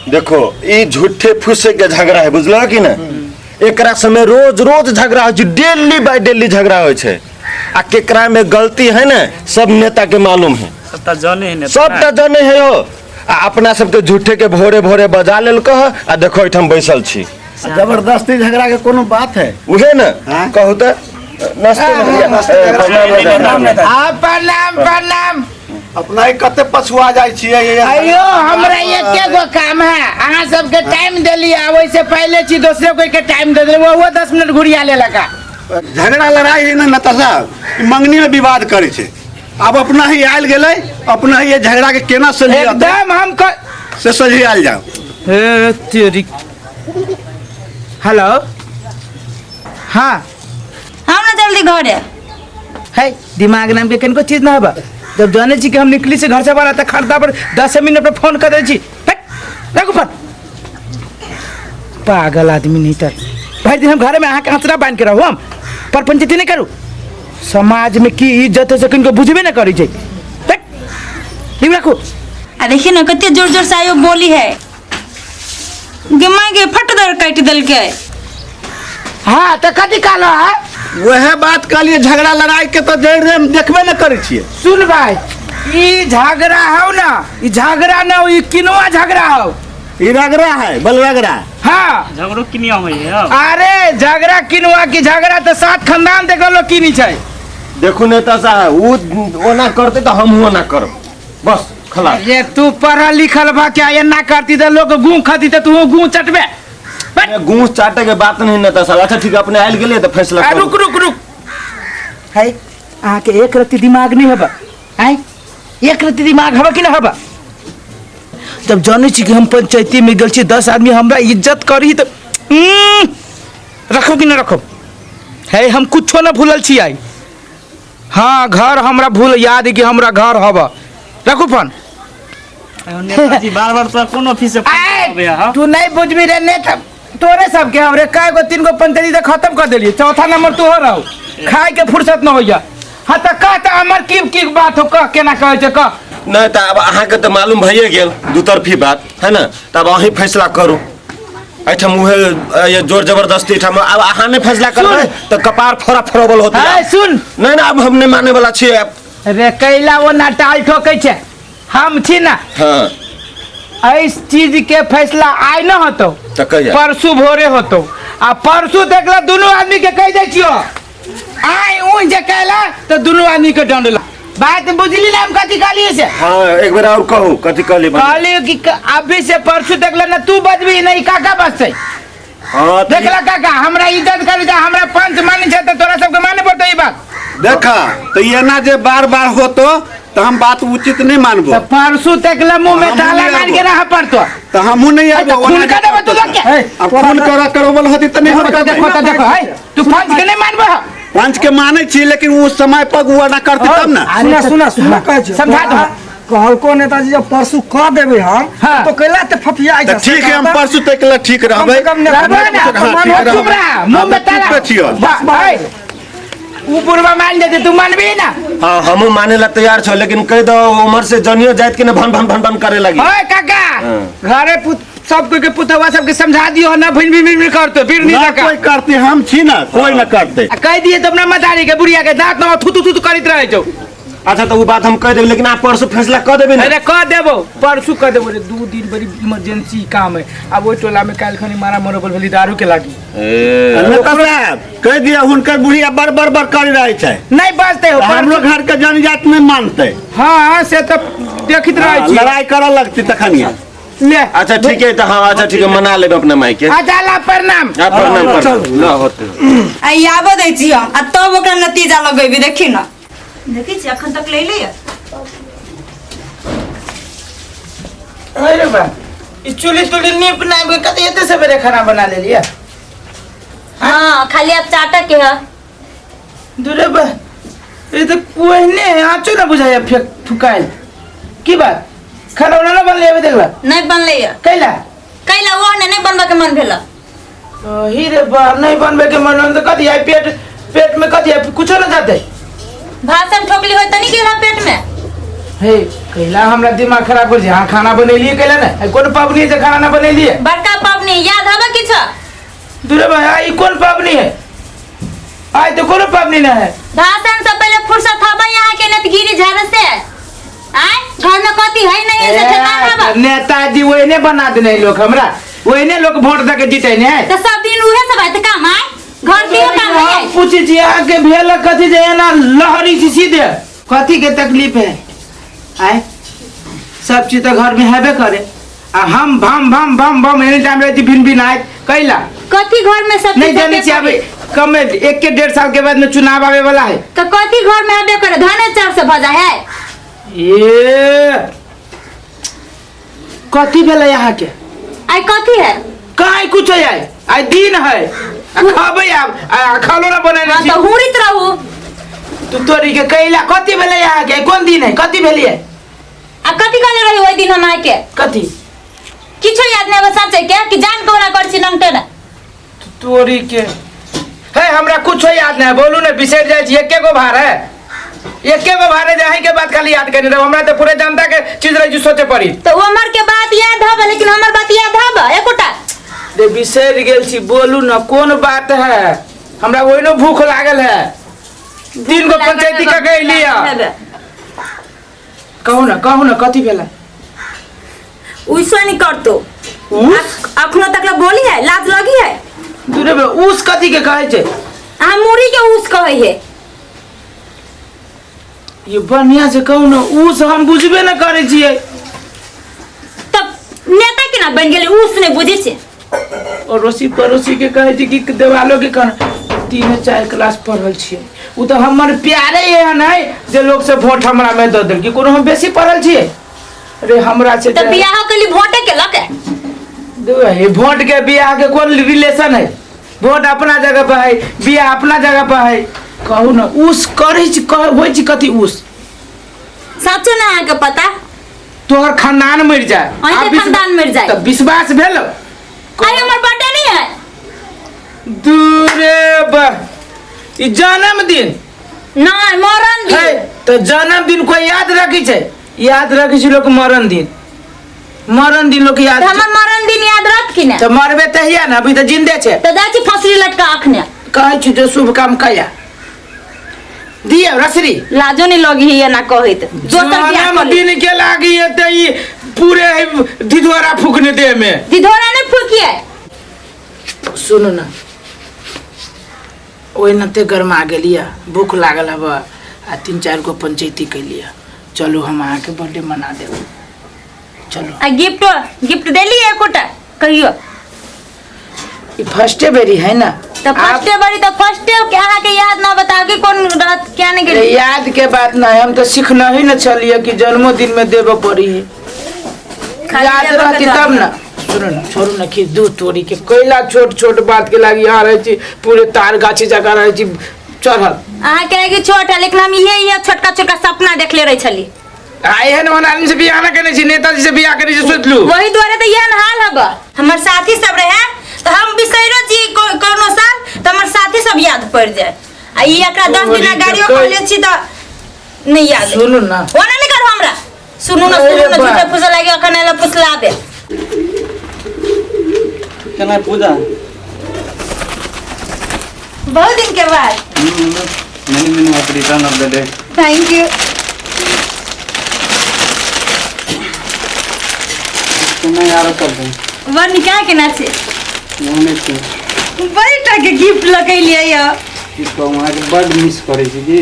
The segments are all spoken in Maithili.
देखो ई झूठे फूसे के झगड़ा है, बुझल कि ना? एकरा समय रोज रोज झगड़ा होइ छै, डेली बाय डेली झगड़ा होइ छै। आ केकरा में गलती है ने, सब नेता के मालूम है। सबटा जाने है नेता। सबटा जाने है हो। आ अपना सबके झूठे के भोरे भोरे बजा लेलको ह, आ देखो एठाम बैसल छी। जबरदस्ती झगड़ा के कोनो बात है? उहे ने। हाँ? कहू तऽ नमस्ते भैया। ए, प्रणाम नेता। आ प्रणाम प्रणाम। अपना ही कते पछुआ जाइ छियै ये? अयो हमरा एके गो काम है, अहाँ सबके टाइम देली आ ओहिसे पहले छी दोसरे कोई के टाइम दे देली, ओहो 10 मिनट घुरिया लेलक। झगड़ा लड़ाई है ना नेता साहब, ई मंगनी में विवाद करे छै। आब अपना ही आयल गेलै, अपना ही ये झगड़ा के केना सही एकदम हम से सही आयल जाओ। हे तेरी। हेलो। हाँ हम ना जल्दी घरे है, दिमाग नाम के कनको चीज ना हबा। जब जाने छी कि हम निकली से घर से बाहर त खरदा पर 10 मिनट पर फोन कर दै छी। हट, रखू फोन। पागल आदमी नहीं तर भरि दिन हम घरे में अहाँ के आंचरा बांध के रहू, हम पर पंचायती नहीं करू। समाज में की इज्जत है से किनको बुझबे नहीं करी छै। हट, लिउ रखू। आ देखिए ना कते जोर जोर से आयो बोली है, गे माय गे फट दर काटि देलकै। हाँ तो कथी कहलो है? वह बात कहलिए, झगड़ा लड़ाई के तो जड़ रे देखबे न करै छियै। सुन भाई, ई झगड़ा हौ ना, ई झगड़ा ना, ई किनुआ झगड़ा हौ। ई रगड़ा है, बल रगड़ा। हाँ। झगड़ो किनिया होय है। अरे झगड़ा किनुआ की झगड़ा तो सात खानदान देखो लोग किनी छै। देखू नेता साहब, उ ओना करते तो हमहूँ ओना करब, बस खलास। ये तू पढ़ल लिखल बा क्या, एना करती तो लोग गूं खाती तो तू गूं चटबे। अरे गूं चाटे के बात नहीं नेता साहब। अच्छा ठीक है, अपने आयल गेलिए तो फैसला आ, करू। रुक रुक रुक। है अहाँ के एक रत्ती दिमाग नहीं हबा? आय एक रत्ती दिमाग हबा कि ना हबा? जब जाने छी कि हम पंचायती में गेल छी, 10 आदमी हमरा इज्जत करी तो रखो कि ना रखो? है हम कुछो ना भूलल छी आई। हाँ घर हमरा भूल याद है कि हमरा घर हबा। रखू फोन। नेताजी बार बार तोरा कोन ऑफिस से फोन आबैया, हाँ? तू नहीं बुझबी रे नेता, तोरे सबके हमरे कय गो 3 गो पंचायती तो खत्म कर देलिए, चौथा नंबर तू हो रहो, खाए के फुर्सत न होइया। हाँ तो कह तो हमर की की बात हो, कह केना कहै छै कह। नहीं तो अब अहाँके तो मालूम भइए गेल दुतरफी बात है ना, तब अहीं फैसला करू। एहिठाम उहे ये जोर जबरदस्ती एहिठाम अब अहाँ नहि फैसला करबै तो कपार फोड़ा फोड़बल होतै। है सुन। नहीं ना, अब हम नहीं माने वाला छियै अब। रे कैला वो नाटाल ठोकै छै, हम छी ना। हाँ। इस चीज के फैसला आइ न होतो त कहिया? परसू भोरे होतो। आ परसू देखला दुनू आदमी के कह दै छियो आइ ऊन जे कहला तो दुनू आदमी के दंड ला। बात बुझली ना हम कथी कहलिए से? हाँ एक बेर और कहू कथी कहली? कहली कि अभी से परसू देखला ना तू बजबी नहीं काका बजतै। हाँ, तो देखला काका हमरा इज्जत करी जा, हमरा पंच मानै छै त तोरा सबके माने पड़तौ ई बात। देखा तो ये ना जे बार बार होतो तो हम बात उचित नहीं मानबो। तो परसू तक ला मुंह में हमहूँ ताला नहीं मार के आबो। रह पड़तो। तो हमहूँ नहीं आबो, तो खून ओना कर देबो तू लोग के। अब खून कर करबल होती तो नहीं होता। देखो तो देखो, है तू पंच के नहीं मानबो? पंच के मानै छी लेकिन उस समय पर वो ना करती तब ना। सुना सुना सुना कहै छी। समझा दो। कहलको नेताजी जब परसू कह देबै हम हाँ। तो कैला ते फफिया तो ठीक है, हम परसू तक ला ठीक रहबै। कम से कम ने- रहबै ना, हाँ, ठीक रहबै। चुप रह, मुंह में ताला। चुप छियो। वाह, है। उ बुढ़वा मान जेतै, तू मानबी ना? हाँ हमहूँ माने ला तैयार छो, लेकिन कह दो उमर से जनियो जाइत के ना भन भन भन भन करे लगी। ओए काका, हाँ। घरे पुत सब कोई के पुतवा सबके समझा दियो ना, भिन भिन भिन करतो, फिर नहीं ना लगा। कोई करते, हम छी ना, कोई ना करते। आ कह दिए तो अपना मदारी के बुढ़िया के दांत ना थू थू थू करैत रहे छौ। अच्छा तो वो बात हम कह देब, लेकिन आप परसों फैसला कह देबे ना? अरे कह देबो, परसों कह देबो रे, 2 दिन बड़ी इमरजेंसी काम है। अब ओइ टोला में काल्हि खनी मारा मरोबल भेली दारू के लागी। ए। नेता साहब कह दिया हुनकर बुढ़िया बड़ बड़ बड़ कर रहे छै। नहीं बजते हो, हम लोग घर के जनजात नहीं मानते। हाँ से तो देखित रहे छी। लड़ाई करऽ लगती तखनिया। ले। अच्छा ठीक है, तो हाँ अच्छा ठीक है, मना लेबे अपना माई के। अच्छा ला प्रणाम। हाँ, प्रणाम, प्रणाम। ना होते। आ ई आबऽ दै छी हम, आ तब ओकरा नतीजा लगेबी, देखी ना। देखै छी अखन तक ले ले। अरे बा, ई चूल्ही तुल्ही नीप नाप के कते एते सवेरे खाना बना लेलियै? हाँ खाली अब चाटक के है। दूरे बा, ई तो कोहने है, आँचो ना बुझाइया फेक फुकाइल। की बात? खाना उना ना बनले अभी देखला? नहीं बनले है। कैला? कैला वो ने नहीं बनबे के मन भेल। ही रे बा, नहीं बनबे के मन भेल तो कथी है? पेट में कथी है? कुछो ना जाते। भाषण ठोकली होय तनी गेला पेट में। हे कैला हमरा दिमाग खराब कर छै अहाँ खाना बनेलिए कैला ने आइ कोन पाबनि है जे खाना ना बनेलिए बड़का पबनी याद हबे किछो दूरे भाई आइ ई कोन पाबनि है आइ तो कोनो पाबनि ना है भाषण से पहले फुर्सत हबे यहाँ के नतगिरी झाड़े से आय घर में कथी है नहीं है से ठेकान हबे नेताजी ओहने बना देने लोग हमरा ओहने लोग वोट दे के जीते ने तो सब दिन उहे सब है तो काम आय घर के काम है हम पूछे छी अहाँके भेल कथी जे एना लहरी छी सीधे कथी के तकलीफ है आय सब चीज तो घर में हेबे करे आ हम भम भम भम भम एनी टाइम रहै छी भिन भिन आयत कैला कथी घर में सब नहीं चीज जाने हेबे छी करे? अब कम में एक के डेढ़ साल के बाद में चुनाव आवे वाला है तो कथी घर में हेबे करे धाने चाउर से भजा है ये कथी भेलै अहाँके आय कथी है काहे कुछ है आइ आइ दिन है आ खबै आब आ खानो ना बनेने हाँ छी तो हुरित रहू तू तोरी के कैला कथी भेलै अहाँके कोन दिन है कथी भेलियै आ कथी कहले रही ओहि दिन हम आके कथी किछो याद नहीं आवे सच के कि जान कोना कर छी नंगटे ना तोरी के है हमरा कुछ याद नहीं है बोलू ने बिसरि जाइ छी एके गो भार है एके गो भार है जे अहीं के बात खाली याद करने रहो हमरा तो पूरे जनता के चीज रही सोचे पड़ी तो उमर के बात याद हबे लेकिन हमर बात याद हबे एकोटा रे बिसरि गेल छी बोलू न कोन बात है हमरा ओहिनो भूख लागल है तीन गो पंचायती का गई हेबे। कहू न कहू न कथी भेला उइसो नहीं करतो उस अखनो तक ला बोली है लाज लगी है दूरे बे उस कथी के कहै छै अहाँ मुड़ी के उस कहै है ये बढ़िया से कहू न उस हम बुझबे न करै छियै तब नेता केना बनि गेलै उस नहि बुझै छै अड़ोसी पड़ोसी के कहै छै कि देवालो के कहना तीन चारि क्लास पढ़ल छियै ओ तऽ हमर प्यारे एहन है जे लोग से वोट हमरा में दऽ देलकै कोनो हम बेसी पढ़ल छियै अरे हमरा से तऽ बियाह के लिए वोटे केलक है हे वोट के बियाह के कोन रिलेशन है वोट अपना जगह पर है बियाह अपना जगह पर है कहू न उस करै छी होइ छी कथी उस सचो ना अहाँके पता तोहर खानदान मरि जाए अहींके आ विश्व- खानदान मरि जाए। तऽ विश्वास भेल अरे हमर बर्थडे नहीं है दूरे बा ई जन्मदिन नहीं मरण है दिन तऽ जन्मदिन कोई याद रखै छै याद रखै छै लोक मरण दिन मरण दिन लोक याद तऽ हमर मरण दिन याद रहत कि नहि तऽ मरबे तहिया ने अभी तऽ जिंदे छै तऽ जाइ छी फसरी लटका अखने कहै छी जे शुभ काम कैला दियौ रसरी लाजो नहीं लगी है ना कहैत दोसर बियाह जन्म कऽ ले। दिन के लागी है तऽ ई पूरे धिधोरा फूकने देह में दिधोरा नहीं फूकिए सुनू ने ओहिनाते गरमा गेलियै भूख लागल हब आ तीन चारि गो पंचैती कैलियै चलू हम अहाँके बर्थडे मना देब चलू आ गिफ्ट गिफ्ट देली एकोटा कहियो ई फर्स्टे बेरी है ना तऽ फर्स्टे बड़ी तऽ फर्स्टे के अहाँके याद ना बताओ कि कोन रात क्या नहीं गेली याद के बात ना है हम तो सीखना ही न छलिए कि जन्मदिन में देबे पड़ी है खाली याद देबऽ के रहती तब ना सुनू ना छोड़ू ना कि दूध तोड़ी के कैला छोट छोट बात के लागी यहाँ रहै छी पूरे तार गाछी जकाँ रहै छी चढ़ल अहाँके लागी छोट है लेकिन हम इहे इहे छोटका छोटका सपना देखले रहै छली आ एहन ओहन आदमी से बियाह ना केने छी नेताजी से बियाह केने छी सोच लू वही दुआरे तऽ एहन हाल हब हमर साथी सब रहे तऽ हम बिसैरो छी कोनो साल तऽ हमर साथी सब याद पड़ि जाए आ ई एकरा 10 दिना गाड़ियो कहले छी तऽ नहीं याद सुनू ना ओना नहीं करू हमरा सुनू ना सुनू ना झूठे फूसे लागे अखन एला फुसला दे केना पूजा बहुत दिन के बाद many many happy return of the day thank you केना यार सब है बड़ निकाह केना छै मोने छी बड़ी टा के गिफ्ट लगेलियै यऽ की कहूँ अहाँके बड मिस करै छी की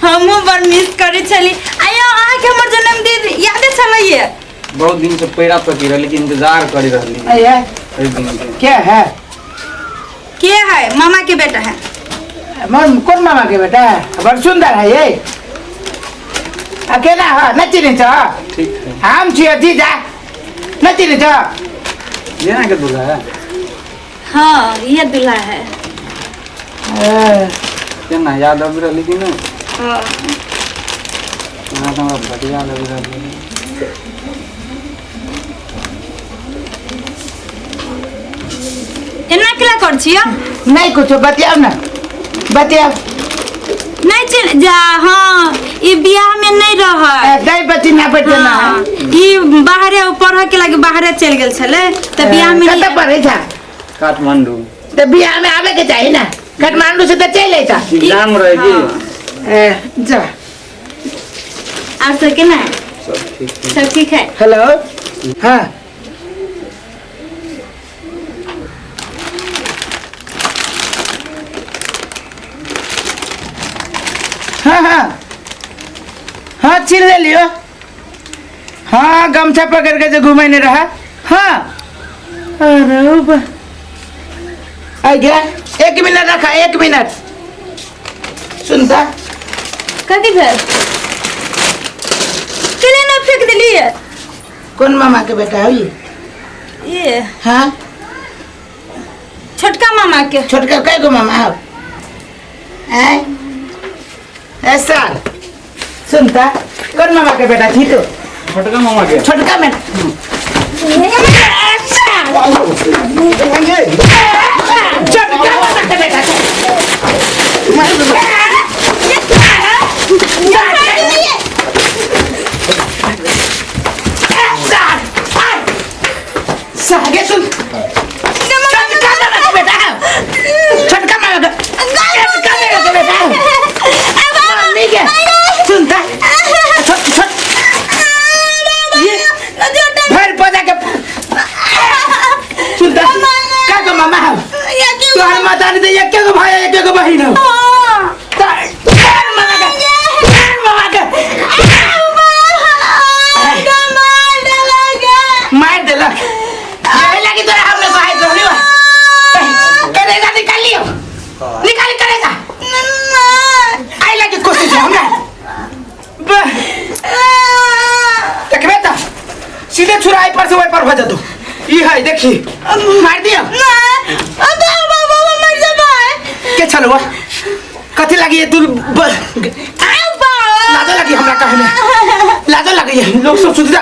हमहूँ बड़ मिस करै छली आइयो अहाँके हमर जन्मदिन यादे छलैये बहुत दिन से पैरा पकी रहली लेकिन इंतजार करी रहली है एहि दिन के क्या है के है मामा के बेटा है मन कौन मामा के बेटा है बड़ सुंदर है ये अकेला है न चिन्है छ ठीक है हम छियै जीजा न चिन्है छ ये अहाँके दूल्हा है हाँ ये दूल्हा है केना याद आबि रहली कि नहि हाँ। अहाँ तऽ हमरा बढ़िया लागि रहली एना केला कर छियै नहीं कुछो बतियाओ ना बतियाओ नहीं चल जा। हाँ ई बियाह में नहीं रह दाई बच्ची ना पड़ते ना। हाँ, ई बाहरे पढ़ के लागे बाहरे चल गेल छले त बियाह में कतऽ पढ़ै छा? काठमांडू। तऽ बियाह में आबे के चाही ना, काठमांडू से तऽ चलि अइता। एग्जाम रहे जी। ए, जा। और सब केना है? सब ठीक है। सब ठीक है? हेलो। हाँ हाँ हाँ हाँ छीन ले लियो। हाँ गमछा पकड़ के जो घुमाने रहा। हाँ अरे बा। आ गया। एक मिनट रखा, एक मिनट सुनता। कथी भेल? केले ना फेंक देलिए? कौन मामा के बेटा है ये? ये हाँ छोटका मामा के। छोटका कै गो मामा हो? हैं? ऐसा सुनता कौन मामा के बेटा थी तो? छोटका मामा के। छोटका में छोटका मामा के बेटा थी। सागे सुन, छोटका मामा के बेटा है, छोटका मामा के, छोटका मामा के बेटा है। मम्मी के सुनता छोट छोट ये भर पौधा के सुनता का को मामा है तोहर माता ने एक गो भाई एक गो बहिन हो। तोहर मामा के, तोहर मामा के मार देलक। यही लगी तोरा हमने सहाय रहली बा। करेगा निकाल लियो, निकाल करेगा। आई लगी कोशिश है हमरा। देखबे त सीधे छुरा आई पर से ओइ पर भजा दो। ई है देखी मार दियो के छलवा कथी लगी ये तू लाजो लगी हमरा कहे में, लाजो लगी है। लोग सब सुन जा